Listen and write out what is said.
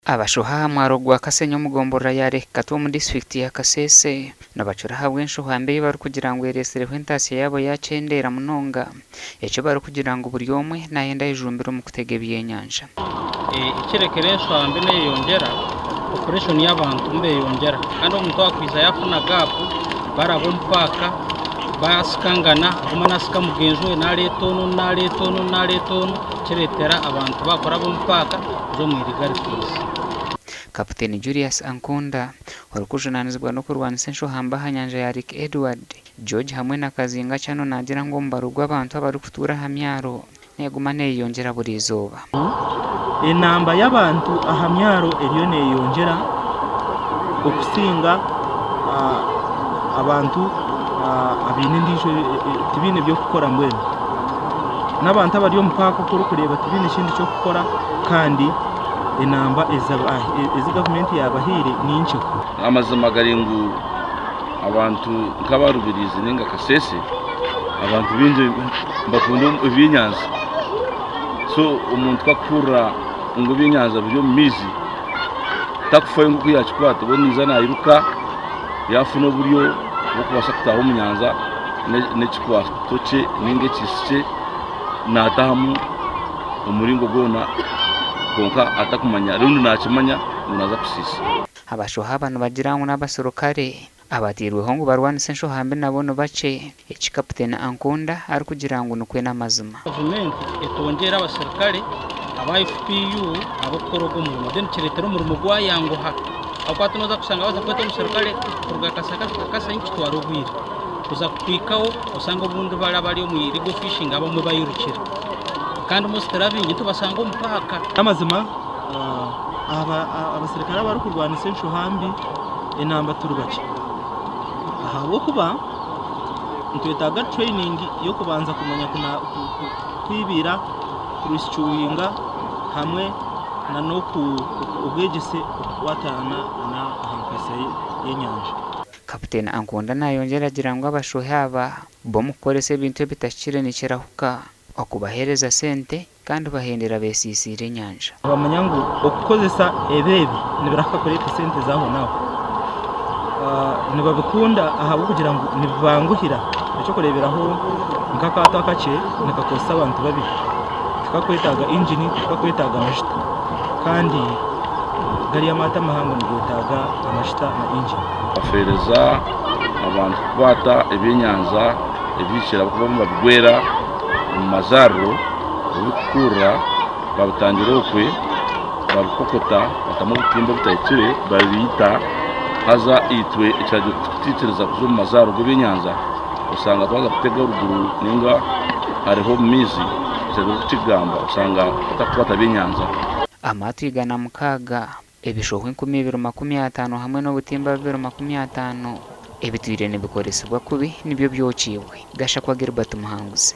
Abashoha aha mwaro gwa Kasenyi omu gomborora ya Lake Katwe omu disiturikiti ya Kasese nibacura ahabw'enshoha mbi ei barikugira ngu eretsireho entaasya yaabo yakyendeera munonga eki barikugira ngu buri omwe nayenda ayejumbire omu kutega ebyenyanja. Ekirekire enshoha mbi neyeyongyera, population y'abantu nibeyongyera kandi omuntu akwija yafuna gap baraba omu paaka basikangana omwe nasika mugyenzi we nareeta onu onu nareeta onu onu nareeta onu kireetera abantu bakuraba omu paaka kuza omu illegalities. Kaputeni Julius Ankunda, orikujunaanizibwa n'okurwanisa enshohamba aha nyanja ya Lake Edward, George hamwe na Kazinga Channel naagira ngu omubaro gw'abantu abarikutuura aha myaro neeguma neeyeyongyera buri izooba. Enamba y'abantu aha myaro eriyo neyeyongyera okusinga abantu abaine endiijo tibaine by'okukora mbwenu. N'abantu abari omu paaka oku orikureeba tibaine kindi ky'okukora kandi enamba ezi gavumenti yaabahaire ni nkye. Amazima gari ngu abantu nk'aba Rubirizi ninga Kasese abantu baingi nibakunda ebyenyanja so omuntu ku arikuhurira ngu ebyenyanja biri omu maizi takufayo ngu oku yaakikwata we naija nairuka yaafuna oburyo bw'okubaasa kutaaha omu nyanja n'ekikwato kye ninga ekiisi kye naatahamu omuringo gwona kwonka atakumanya rundi naakimanya ngu naaza kusiisa. Abashoha aba nibagira ngu n'abaserukare abateirweho ngu barwanise enshoha mbi nabo ni bakye, eki Kaputeni Ankunda arikugira ngu nikwo n'amazima. Gavumenti etwongyere abaserukare aba FPU ab'okukora ogwo omurimo then kireetera omurimo gwayanguha ahabw'okuba hati noza kushanga baza kweta omuserukare kuruga Kasaka kuhika Kasenyi kitwara obwire kuza kuhikaho oshange obundi bari abari omu illegal fishing abamwe bairukire kandi mostly abaingi nitubashanga omu paaka. N'amazima abaserukare abarikurwanisa enshoha mbi enamba turi bakye ahabw'okuba nitwetaaga training y'okubanza kumanya kwibiira, kuresicuwinga hamwe nana obwegyese okukwatana aha nkozesa y'enyanja. Kaputeni Ankunda nayongyera agira ngu abashohi aba bo omukukoresa ebintu ebitahikire nikirahuka okubaheereza sente kandi bahendera beesiisiire enyanja. Nibamanya ngu okukozesa ebi ebi nibirahuka kureeta esente z'ahonaaho. Nibabikunda ahabw'okugira ngu nibibanguhira. Eky'okureeberaho nk'akaato akakye nikakozesa abantu babiri, tikakwetaaga ingini, tikakwetaaga majuta kandi gariya amaato amahango nigeetaaga amajuta na ingini. Bafeereza abantu kukwata ebyenyanja ebihikire ahabw'okuba nibabigwera omu mazaariro. Ebirikukurra babitangira okwe babikokota batamu obutimba obutahikire babiita haza itwe ekiragiro tikitwikiriza kuza omu mazaaro g'ebyenyanja osanga twaza kutega oruguru ninga hariho omu maizi ekiragiro kukigamba osanga batakukwata byenyanja. Amaato 106, ebishoho 2050 hamwe n'obutimba 250 ebitwire nibikoresibwa kubi nibyo byokiibwe. Gashakwa Gilbert Muhanguzi.